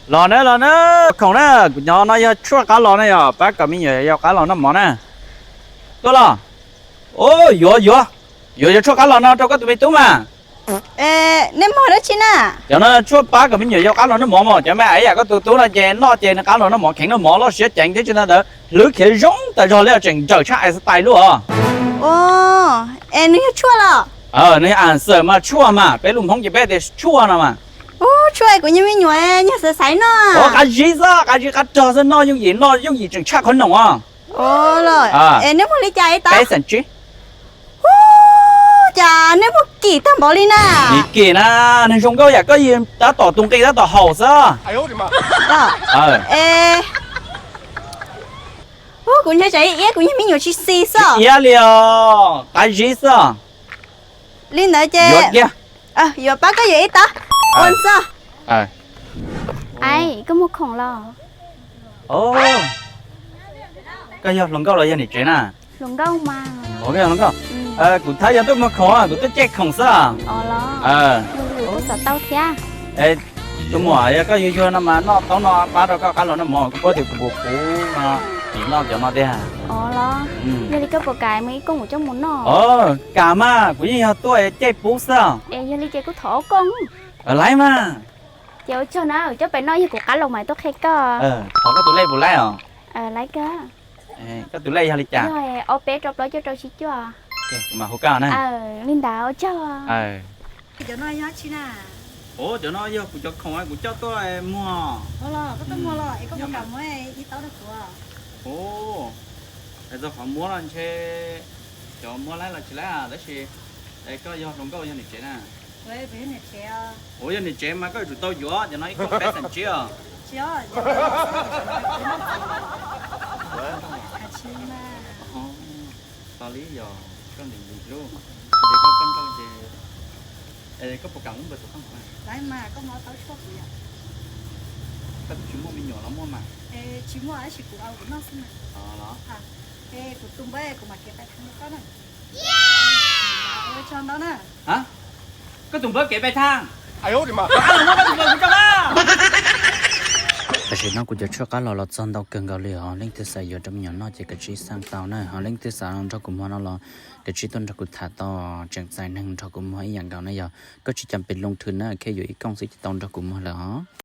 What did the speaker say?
Los na, los na, khoom na, kuv cov no yog tshuaj qab los na, yog pab kom me nyuam yaus qab los noj mov na. Tuaj los. Yuav, yuav, yuav, yuav tshuaj qab los no rau koj tus me tub mas. Nej muag dab tsi na? Cov no tshuaj pab kom me nyuam yaus qab los noj mov mas, cov me aiv yam koj tus tub no ces noj ces nws qab los noj mov, kheev noj mov, loj siab ceev thiab tsis ntau ntawd hlwb khiav zoo tas zog li, tseem nrawm tshaj Einstein lub os. Es nws yog tshuaj los? Nws yog answer mas, tshuaj mas, peb lus Hmoob ces peb tias tshuaj no mas. Tshuaj, kuv nyuag me nyuam nyuag xaiv xaiv noj. Qab zib xwb, qab zib qab rog xwb, noj yooj yim, noj yooj yim tseem tshaj qhov noom os. Es nej muag li cas ib tau? Peb xam tsib. Cas nej muag kim tag npaum li na? Nws kim na, nws zoo nkauj yam koj tab tom tus nqi tab tom haum xwb. Kuv ntshe tsam ib iab kuv nyuag me nyuam tsis xis xwb. Iab li os, qab zib xwb. Li ntawd ces yuav pab koj yuav ib tau. Ua xwb. Koj muag khoom los? Koj yog hluas nkauj los yog niam tsev na? Hluas nkauj. Kuv thab yog tuaj muag khoom, kuv tuaj caij khoom xwb. Tus muam, yog koj yuag yuag no mas noj tau no pab rau koj qab los noj mov, kuv paub tias kuv puas puv no, tim noj cov no tiag. Yog li koj puas kam mus ib kooj kuv coj mus noj? Kam mas, kuv yeej yog tuaj caij pub xwb. Yog li ces kuv thov ob kooj. Laiv mas. Ces ua tsaug na, coj pem noj yog kuv qab los mas tuaj qhia koj. Thov koj tus lej puas laiv os? Laiv kawg. Koj tus lej yog li cas? Ob peb rau plaub cuaj rau tsib cuaj. Kuv mam hu koj na. Li ntawd ua tsaug. Cov no yog dab tsi na? Cov no yog kuv cov khoom kuv coj tuaj muag. Koj tuaj muag los es koj puas kam muab ib taub rau kuv? Txog qhov muab no ntshe cov muab laib los tsis laib tab sis koj yog hluas nkauj yog niam tsev na? Kuv yog niam tsev. Ua yog niam tsev mas koj yuav tsum tau yuav, cov no ib kooj peb xam tsib os. Tsis li yog koj ntim ntim lub, ces koj koj nrauj ces, koj puas kam muab npawg tus koj hov? Koj twb tsis muaj me nyuam los muaj mas. Tsis muaj tab sis kuv ua kuv noj xwb mas. Los? Kuv tus npawb kuv mam kev pais thab koj na. Ua tsaug ntau na. Koj tus npawb kev pais thab? Tam sim no kuv cov tshuaj qab los los txog ntau kawg nkaus li os, leej twg xav yuav rau me nyuam noj ces kav tsij xaj tau na, ho leej twg xav nrog kuv muag no los kav tsij tuaj nrog kuv tham tau, tseem txais neeg nrog kuv muag ib yam nkaus na, yog koj tsis cam pes loo thwm na, kheev yuav ib kooj xwb ces tau nrog kuv muag lawm os.